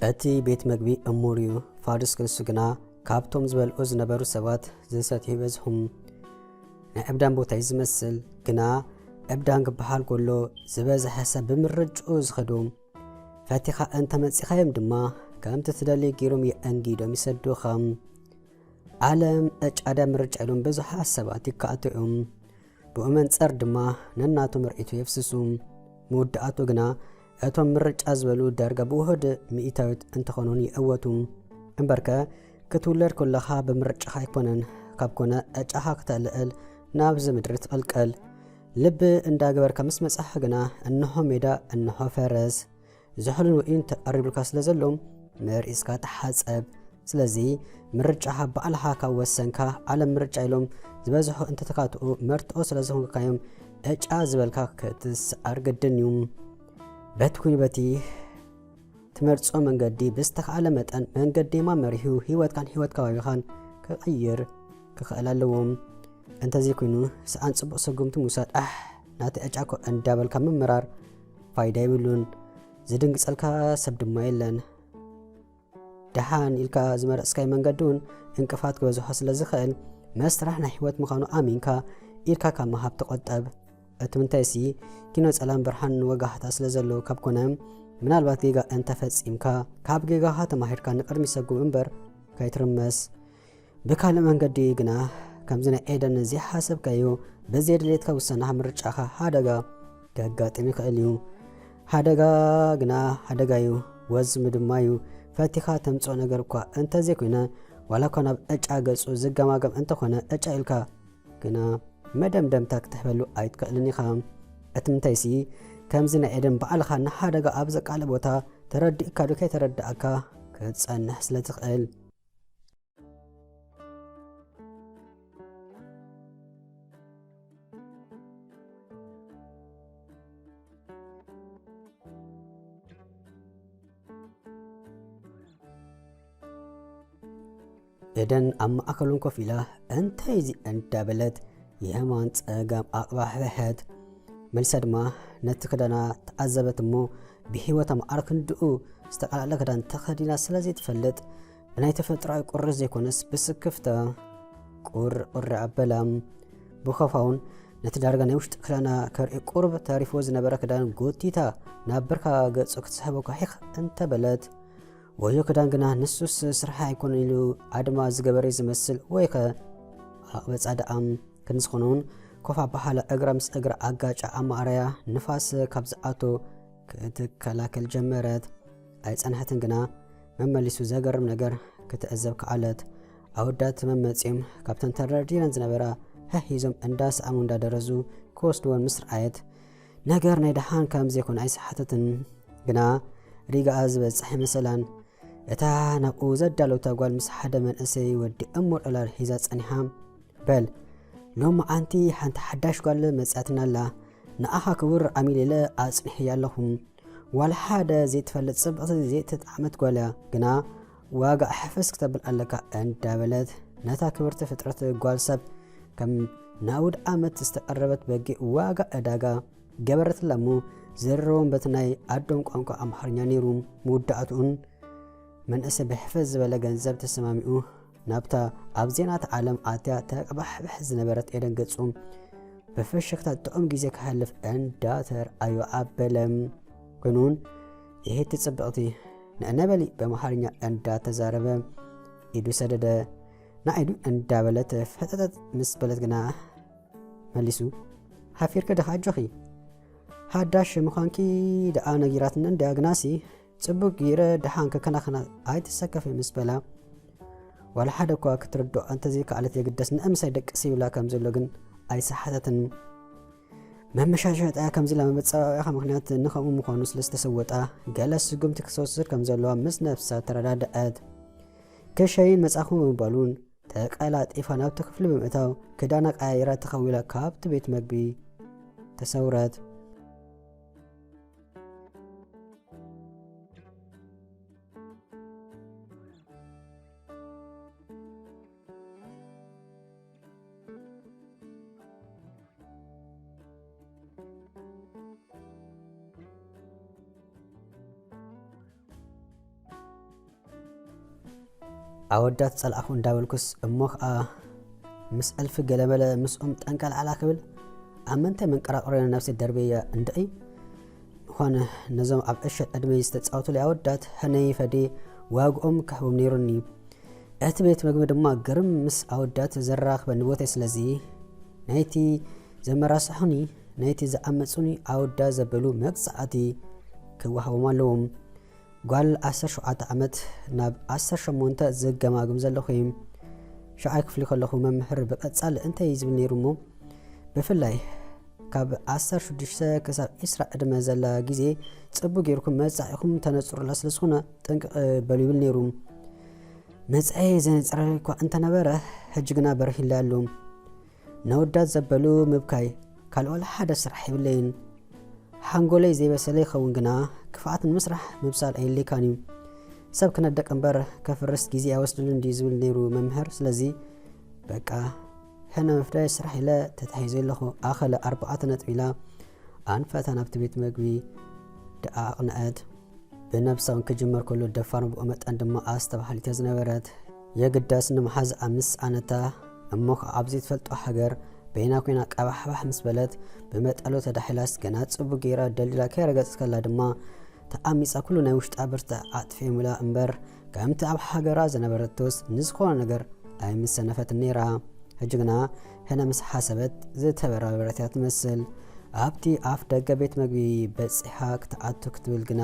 እቲ ቤት መግቢ እሙር እዩ። ፋዱስ ክንሱ ግና ካብቶም ዝበልዑ ዝነበሩ ሰባት ዝሰትዩ በዝሑ። ናይ ዕብዳን ቦታ እዩ ዝመስል፣ ግና ዕብዳን ክበሃል ከሎ ዝበዝሐ ሰብ ብምርጭኡ ዝኸዱ። ፈቲኻ እንተመጺኻዮም ድማ ከምቲ ትደሊ ገይሮም የእንጊዶም ይሰዱኻ። ዓለም ዕጫ ድያ ምርጫ ኢሎም ብዙሓት ሰባት ይከኣቱ እዮም። ብኡ መንጸር ድማ ነናቶም ርእይቶ የፍስሱ። መወዳእቱ ግና እቶም ምርጫ ዝበሉ ዳርጋ ብውሁድ ሚእታዊት እንተኾኑን ይእወቱ። እምበርከ ክትውለድ ከለኻ ብምርጫኻ ኣይኮነን፣ ካብ ኮነ ዕጫኻ ክተልዕል ናብዚ ምድሪ ትቕልቀል። ልቢ እንዳገበርካ ምስ መጻኻ ግና እንሆ ሜዳ እንሆ ፈረስ። ዝሑልን ውዒን ተቐሪቡልካ ስለ ዘሎ መሪጽካ ተሓጸብ። ስለዚ ምርጫኻ ባዕልኻ ካብ ወሰንካ፣ ዓለም ምርጫ ኢሎም ዝበዝሑ እንተተካትኡ መርትዖ ስለ ዝኾንካዮም ዕጫ ዝበልካ ክትስዓር ግድን እዩ። በቲ ኩኒ በቲ ትመርጾ መንገዲ ብዝተኻእለ መጠን መንገዲ የማን መሪሑ ህይወትካን ህይወት ከባቢኻን ክቕይር ክኽእል ኣለዎ። እንተዘይኮይኑ ሰኣን ጽቡቕ ስጉምቲ ምውሳድ ኣሕ ናቲ ዕጫ እኮ እንዳበልካ ምምራር ፋይዳ የብሉን። ዝድንግጸልካ ሰብ ድማ የለን። ደሓን ኢልካ ዝመረጽካዮ መንገዲ እውን እንቅፋት ክበዝሖ ስለ ዝኽእል መስራሕ ናይ ህይወት ምዃኑ ኣሚንካ ኢድካ ካብ ምሃብ ተቖጠብ። እቲ ምንታይሲ ኪኖ ጸላም ብርሃን ወጋሕታ ስለ ዘለዎ ካብ ኮነ ምናልባት ጌጋ እንተፈጺምካ ካብ ጌጋኻ ተማሂርካ ንቕድሚ ሰጉም እምበር ከይትርመስ። ብካልእ መንገዲ ግና ከምዚ ናይ ኤደን ዘይሓሰብካዮ ብዘይድሌትካ ውሳናኻ ምርጫኻ ሓደጋ ከጋጥም ይኽእል እዩ። ሓደጋ ግና ሓደጋ እዩ፣ ወዝሚ ድማ እዩ። ፈቲኻ ተምጽኦ ነገር እኳ እንተዘይኮይነ ዋላ እኳ ናብ ዕጫ ገጹ ዝገማገም እንተኾነ ዕጫ ኢልካ ግና መደምደምታ ክትሕበሉ ኣይትክእልን ኢኻ። እቲ ምንታይሲ ከምዚ ናይ ኤደን ባዕልኻ ንሓደጋ ኣብ ዘቃልዕ ቦታ ተረዲእካ ዶ ከይተረዳእካ ክትጸንሕ ስለ ትኽእል። ኤደን ኣብ ማእከሎም ኮፍ ኢላ እንታይ እዚ እንዳበለት የማን ጸጋም ኣቕባሕበሐት። መሊሳ ድማ ነቲ ክዳና ተዓዘበት እሞ ብህይወታ ማዕረ ክንድኡ ዝተቐላዕለ ክዳን ተኸዲና ስለ ዘይትፈልጥ ብናይ ተፈጥሮኣዊ ቁሪ ዘይኮነስ ብስክፍታ ቁር ቁር ኣበላ። ብኸፋውን ነቲ ዳርጋ ናይ ውሽጢ ክዳና ከርኢ ቁሩብ ተሪፍዎ ዝነበረ ክዳን ጎቲታ ናብ ብርካ ገጹ ክትስሕቦ ኳሒኽ እንተበለት፣ ወዮ ክዳን ግና ንሱስ ስራሕ ኣይኮነን ኢሉ ኣድማ ዝገበረ ዝመስል፣ ወይኸ ኣቕበጻ ደኣ። ክንዝኾነውን ኮፍ ኣባሃላ እግራ ምስ እግራ ኣጋጫ ኣማእረያ ንፋስ ካብ ዝኣቶ ክትከላከል ጀመረት። ኣይጸንሐትን ግና መመሊሱ ዘገርም ነገር ክትዕዘብ ከኣለት። ኣወዳት መመጺኦም ካብተን ተደርዲረን ዝነበራ ሃሂዞም እንዳሰኣሙ እንዳደረዙ ክወስድወን ምስ ረኣየት፣ ነገር ናይ ደሓን ከም ዘይኮነ ኣይሰሓተትን። ግና ሪጋኣ ዝበጽሕ ይመሰላን። እታ ናብኡ ዘዳለውታ ጓል ምስ ሓደ መንእሰይ ወዲ እሙር ዕላል ሒዛ ጸኒሓ፣ በል ሎሚ ዓንቲ ሓንቲ ሓዳሽ ጓል መጽያትና ኣላ፣ ንኣኻ ክቡር ኣሚሌለ ኣጽኒሕያ ኣለኹ። ዋላ ሓደ ዘይትፈልጥ ጽብቕቲ ዘይተጣዕመት ጓል እያ፣ ግና ዋጋ ሕፍስ ክተብል ኣለካ እንዳበለት ነታ ክብርቲ ፍጥረት ጓል ሰብ ከም ናውድ ዓመት ዝተቐረበት በጊዕ ዋጋ ዕዳጋ ገበረትላ እሞ ዝርርቦም በቲ ናይ ኣዶም ቋንቋ ኣምሓርኛ ነይሩ። መወዳእትኡን መንእሰይ ብሕፍስ ዝበለ ገንዘብ ተሰማሚኡ ናብታ ኣብ ዜናት ዓለም ኣትያ ተቅባሕብሕ ዝነበረት ኤደን ገጹ ብፍሽኽታ ጥዑም ግዜ ከሕልፍ እንዳተርኣዮ ኣበለ። ኮይኑ ይሄቲ ጽብቕቲ ንዕነ በሊ ብኣምሓርኛ እንዳተዛረበ ኢዱ ሰደደ። ንዓይዱ እንዳበለት ፈጠጠጥ ምስ በለት ግና መሊሱ፣ ሓፊርኪ ድኻ ኣጆኺ፣ ሓዳሽ ምዃንኪ ደኣ ነጊራትና እንድያ፣ ግናሲ ጽቡቅ ገይረ ደሓን ከከናኸና ኣይትሰከፊ ምስ በላ፣ ዋላ ሓደ እኳ ክትርድኦ እንተዘይከኣለት የግደስ ንእምሳይ ደቅስ ይብላ ከም ዘሎ ግን ኣይሰሓተትን። መመሻሸጣ ከምዚ ኢላ መመጻወዒኻ ምኽንያት ንኸምኡ ምዃኑ ስለ ዝተሰወጣ፣ ገለ ስጉምቲ ክትወስድ ከም ዘለዋ ምስ ነብሳ ተረዳድኣት። ክሸይን መጻኹ ብምባሉን ተቐላጢፋ ናብቲ ክፍሊ ብምእታው ክዳና ቀያይራ ተኸዊላ ካብቲ ቤት መግቢ ተሰውረት። ኣወዳት ጸላእኹ እንዳበልኩስ እሞ ኸኣ ምስ እልፊ ገለመለ ምስኦም ጠንቀልዓላ ክብል ኣብ ምንታይ መንቀራቕሮ ነብሲ ደርበያ እንድዒ። ምዃነ ነዞም ኣብ ዕሸል ዕድመይ ዝተጻወቱለይ ኣወዳት ሕነይ ፈዴ ዋግኦም ክህቦም ነይሩኒ። እቲ ቤት መግቢ ድማ ግርም ምስ ኣወዳት ዘራኽበኒ ቦታ እዩ። ስለዚ ናይቲ ዘመራስሑኒ፣ ናይቲ ዝኣመጹኒ ኣወዳት ዘበሉ መቅጻዕቲ ክወሃቦም ኣለዎም። ጓል ዓሰርተ ሸውዓተ ዓመት ናብ ዓሰርተ ሸሞንተ ዝገማግም ዘለኹ እየ። ሻዓይ ክፍሊ ከለኹ መምህር ብቐጻሊ እንታይ እዩ ዝብል ነይሩ እሞ፣ ብፍላይ ካብ ዓሰርተ ሽዱሽተ ክሳብ ዕስራ ዕድመ ዘላ ግዜ ጽቡቕ ጌርኩም መጻኢኹም ተነጽሩላ ስለ ዝኾነ ጥንቅቕ በሉ ይብል ነይሩ። መጻኢ ዘነጽረ እኳ እንተነበረ፣ ሕጂ ግና በሪሂላ ኣሎ። ነወዳት ዘበሉ ምብካይ ካልእ ዋላ ሓደ ስራሕ የብለይን። ሓንጎለይ ዘይበሰለ ይኸውን ግና ክፍኣት ንምስራሕ ምብሳል ኣየድልየካን እዩ። ሰብ ክነድቕ እምበር ከፍርስ ግዜ ኣይወስደሉን ድዩ ዝብል ነይሩ መምህር። ስለዚ በቃ ሕነ ምፍዳይ ስራሕ ኢለ ተታሒዘ ኣለኹ። ኣኸለ ኣርባዕተ ነጥቢ ኢላ ኣንፈታ ናብቲ ቤት መግቢ ደኣ ኣቕንዐት። ብነብሳ እውን ክጅመር ከሎ ደፋር ብኡ መጠን ድማ ኣስተባሃሊት እያ ዝነበረት። የግዳስ ንምሓዝ ኣብ ምስኣነታ እሞ ኸዓ ኣብ ዘይትፈልጦ ሃገር በይና ኮይና ቀባሕባሕ ምስ በለት ብመጠሎ ተዳሒላስ ገና ጽቡቕ ገይራ ደልዲላ ከይረገጸት ከላ ድማ ተኣሚጻ ኩሉ ናይ ውሽጣ ብርትዕ ኣጥፊኦምላ እምበር ከምቲ ኣብ ሃገራ ዝነበረቶስ ንዝኾነ ነገር ኣይምሰነፈትን ነይራ። ሕጂ ግና ሕነ ምስ ሓሰበት ዝተበራበረት እያ ትመስል። ኣብቲ ኣፍ ደገ ቤት መግቢ በጺሓ ክትኣቱ ክትብል ግና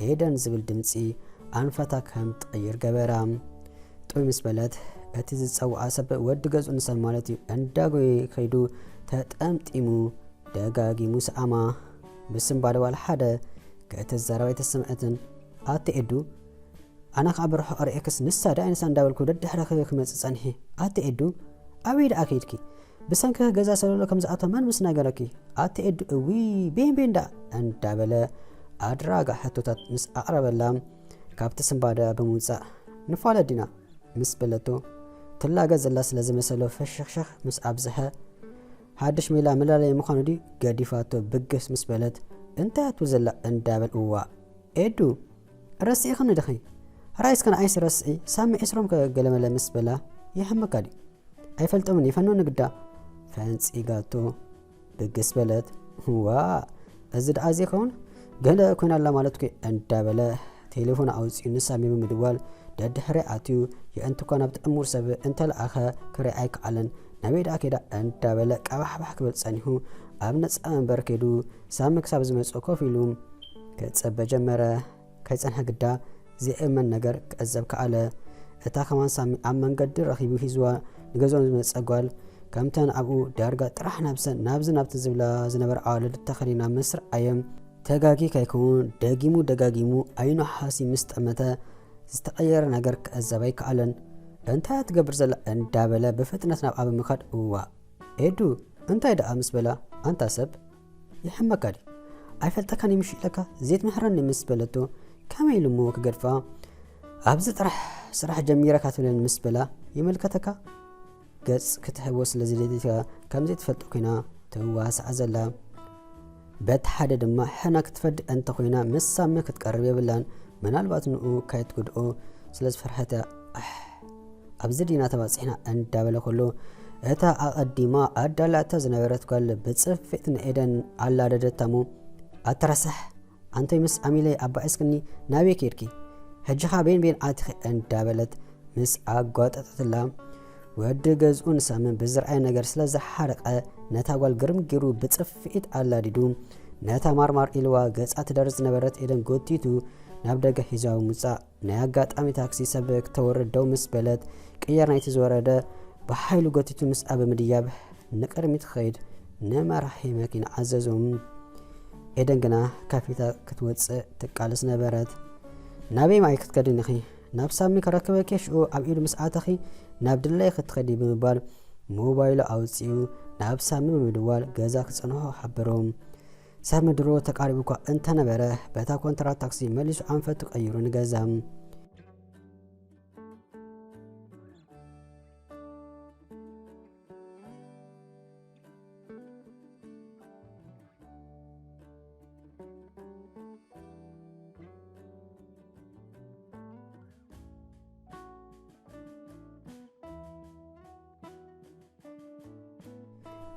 ኤደን ዝብል ድምጺ ኣንፈታ ከም ትቕይር ገበራ። ጥውይ ምስ በለት እቲ ዝጸውዓ ሰብ ወዲ ገዝኡ ንሰን ማለት እዩ እንዳጎየ ከይዱ ተጠምጢሙ ደጋጊሙ ሰኣማ። ብስንባደ ዋላ ሓደ ክትዛረብ ኣይተሰምዐትን። ኣቲ ኤዱ፣ ኣነ ኸዓ ብርሑቕ ርእየክስ ንሳ ድያ ኣይንሳ እንዳበልኩ ደድሕረኺ ክመጽእ ጸኒሐ። ኣቲ ኤዱ፣ ኣበይ ደኣ ከይድኪ? ብሰንክኺ ገዛ ሰለሎ ከም ዝኣቶ መን ምስ ነገረኪ? ኣቲ ኤዱ፣ እውይ፣ ቤን ቤን ደኣ እንዳበለ ኣድራጋ ሕቶታት ምስ ኣቕረበላ ካብቲ ስንባደ ብምውጻእ ንፋለጥ ዲና ምስ በለቶ ትላገ ዘላ ስለ ዝመሰሎ ፈሸኽሸኽ ምስ ኣብዝሐ ሓድሽ ሜላ መላለይ ምዃኑ ድዩ ገዲፋቶ ብግስ ምስ በለት እንታይ ኣትብል ዘላ እንዳበል እዋ ኤዱ ረሲእኽኒ ድኺ? ራይ እስከ ንዓይስ ረስዒ ሳሚ ዕስሮም ከ ገለመለ ምስ በላ ይሕመካ ድዩ? ኣይፈልጦምን ይፈኖ ንግዳ ፈንጺጋቶ ብግስ በለት። ዋ እዚ ደኣ ዘይኸውን ገለ ኮይና ኣላ ማለት ኮ እንዳበለ ቴሌፎን ኣውፂኡ ንሳሚ ብምድዋል ደድሕሪ ኣትዩ የእንትኳ ናብ ጥዕሙር ሰብ እንተለኣኸ ክርኢ ኣይከኣለን ናበይ ደኣ ከይዳ እንዳበለ ቀባሕባሕ ክብል ጸኒሑ ኣብ ነፃ መንበር ከይዱ ሳሚ ክሳብ ዝመፅኦ ኮፍ ኢሉ ክፀበ ጀመረ። ከይጸንሐ ግዳ ዘይእመን ነገር ክዕዘብ ከኣለ። እታ ከማን ሳሚ ኣብ መንገዲ ረኺቡ ሒዝዋ ንገዝኦም ዝመጸ ጓል፣ ከምተን ኣብኡ ዳርጋ ጥራሕ ነብሰን ናብዚ ናብቲ ዝብላ ዝነበራ ኣዋልድ ተኸዲና ምስ ረኣየ፣ ተጋጊ ከይከውን ደጊሙ ደጋጊሙ ኣይኑ ሓሲ ምስ ጠመተ ዝተቐየረ ነገር ክዕዘብ ኣይከኣለን። እንታይ እያ ትገብር ዘላ እንዳበለ ብፍጥነት ናብኣ ብምኻድ፣ እዋእ ኤዱ፣ እንታይ ደኣ ምስ በላ፣ ኣንታ ሰብ ይሕመካ ድዩ? ኣይፈልጠካን እዩ ምሽ ኢለካ ዘይትምህረኒ ምስ በለቶ፣ ከመይ ኢሉ እሞ ክገድፋ? ኣብዚ ጥራሕ ስራሕ ጀሚረካ ትብለኒ ምስ በላ፣ ይምልከተካ? ገጽ ክትህቦ ስለ ዝደሊትካ ከም ዘይትፈልጦ ኮይና ትዋሳዕ ዘላ። በቲ ሓደ ድማ ሕና ክትፈድእ እንተኾይና ምስ ሳሚ ክትቀርብ የብላን። ምናልባት ንኡ ከይትጉድኦ ስለ ዝፈርሐት እያ። ኣሕ፣ ኣብዚ ዲና ተባጺሕና እንዳበለ ከሎ እታ ኣቐዲማ ኣዳላታ ዝነበረት ጓል ብጽፍዒት ንኤደን ኣላደደታ እሞ ኣቲ ረሳሕ ኣንቶይ ምስ ኣሚለይ ኣባዒስክኒ ናበይ ከይድኪ? ሕጂ ኸኣ ቤን ቤን ኣቲኺ እንዳበለት ምስ ኣጓጠጠትላ፣ ወዲ ገዝኡ ንሳሚ ብዝረኣየ ነገር ስለ ዝሓረቐ፣ ነታ ጓል ግርም ገይሩ ብጽፍዒት ኣላዲዱ፣ ነታ ማርማር ኢልዋ ገጻ ትደርዝ ዝነበረት ኤደን ጎቲቱ ናብ ደገ ሒዛዋ ብምውጻእ፣ ናይ ኣጋጣሚ ታክሲ ሰብ ክተወርድ ደው ምስ በለት፣ ቅየር ናይቲ ዝወረደ ብሓይሉ ጎቲቱ ምስኣ ብምድያብ ንቕድሚት ክኸይድ ንመራሒ መኪና ኣዘዞ። ኤደን ግና ከፊታ ክትወጽእ ትቃለስ ነበረት። ናበይ ማይ ክትከድን ኢኺ? ናብ ሳሚ ከረክበኪ ሽኡ ኣብ ኢዱ ምስ ኣተኺ ናብ ድለይ ክትኸዲ ብምባል ሞባይሉ ኣውጺኡ ናብ ሳሚ ብምድዋል ገዛ ክጸንሖ ሓበሮ። ሳሚ ድሮ ተቃሪቡ እኳ እንተነበረ በታ ኮንትራት ታክሲ መሊሱ ኣንፈቱ ቀይሩ ንገዛ።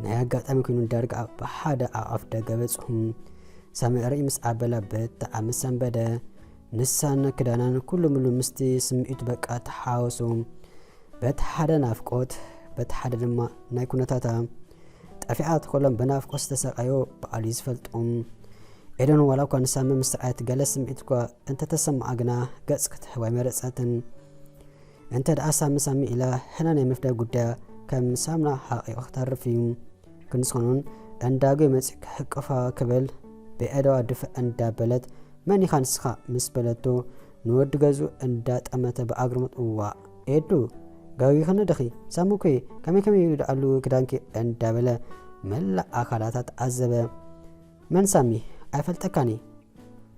ናይ ኣጋጣሚ ኮይኑ ዳርጋ ብሓደ ኣብ ኣፍ ደገ በጽሑ። ሳሚ ርእይ ምስ ኣበላ ብጣዕሚ ሰንበደ። ንሳን ክዳናን ኩሉ ምሉ ምስቲ ስምዒቱ በቃ ተሓወሱ። በቲ ሓደ ናፍቆት፣ በቲ ሓደ ድማ ናይ ኩነታታ ጠፊኣ ትኸሎም ብናፍቆት ዝተሰቃዮ ባዕሉ እዩ ዝፈልጦም። ኤደን ዋላ እኳ ንሳሚ ምስ ረኣየት ገለ ስምዒት እኳ እንተተሰምዓ ግና ገጽ ክትህብ ኣይመረጸትን። እንተ ደኣ ሳሚ ሳሚ ኢላ ሕና ናይ ምፍዳይ ጉዳያ ከም ሳምና ሓቂቑ ክተርፍ እዩ። ክንስኸኑን እንዳጎ መጺ ክሕቅፋ ክብል ብኤደዋ ድፍእ እንዳበለት መን ኢኻ ንስኻ ምስ በለቶ ንወዲ ገዝኡ እንዳጠመተ ብኣግርሞት እዋ ኤዱ ጋዊኽኒ ድኺ ሳሚ እኮ ከመይ ከመይ ይውድኣሉ ክዳንኪ እንዳበለ መላእ ኣካላታ ተዓዘበ። መን ሳሚ ኣይፈልጠካኒ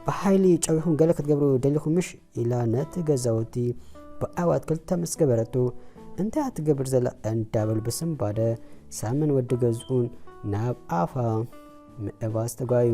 ብሓይሊ ጨዊኹም ገለ ክትገብሩ ደሊኹም ምሽ ኢላ ነቲ ገዛውቲ ብኣዋት ክልተ ምስ ገበረቱ እንታይ ትገብር ዘላ እንዳበሉ ብስንባደ ሳምን ወዲ ገዝኡን ናብ ኣፋ ምእባስ ተጓዩ።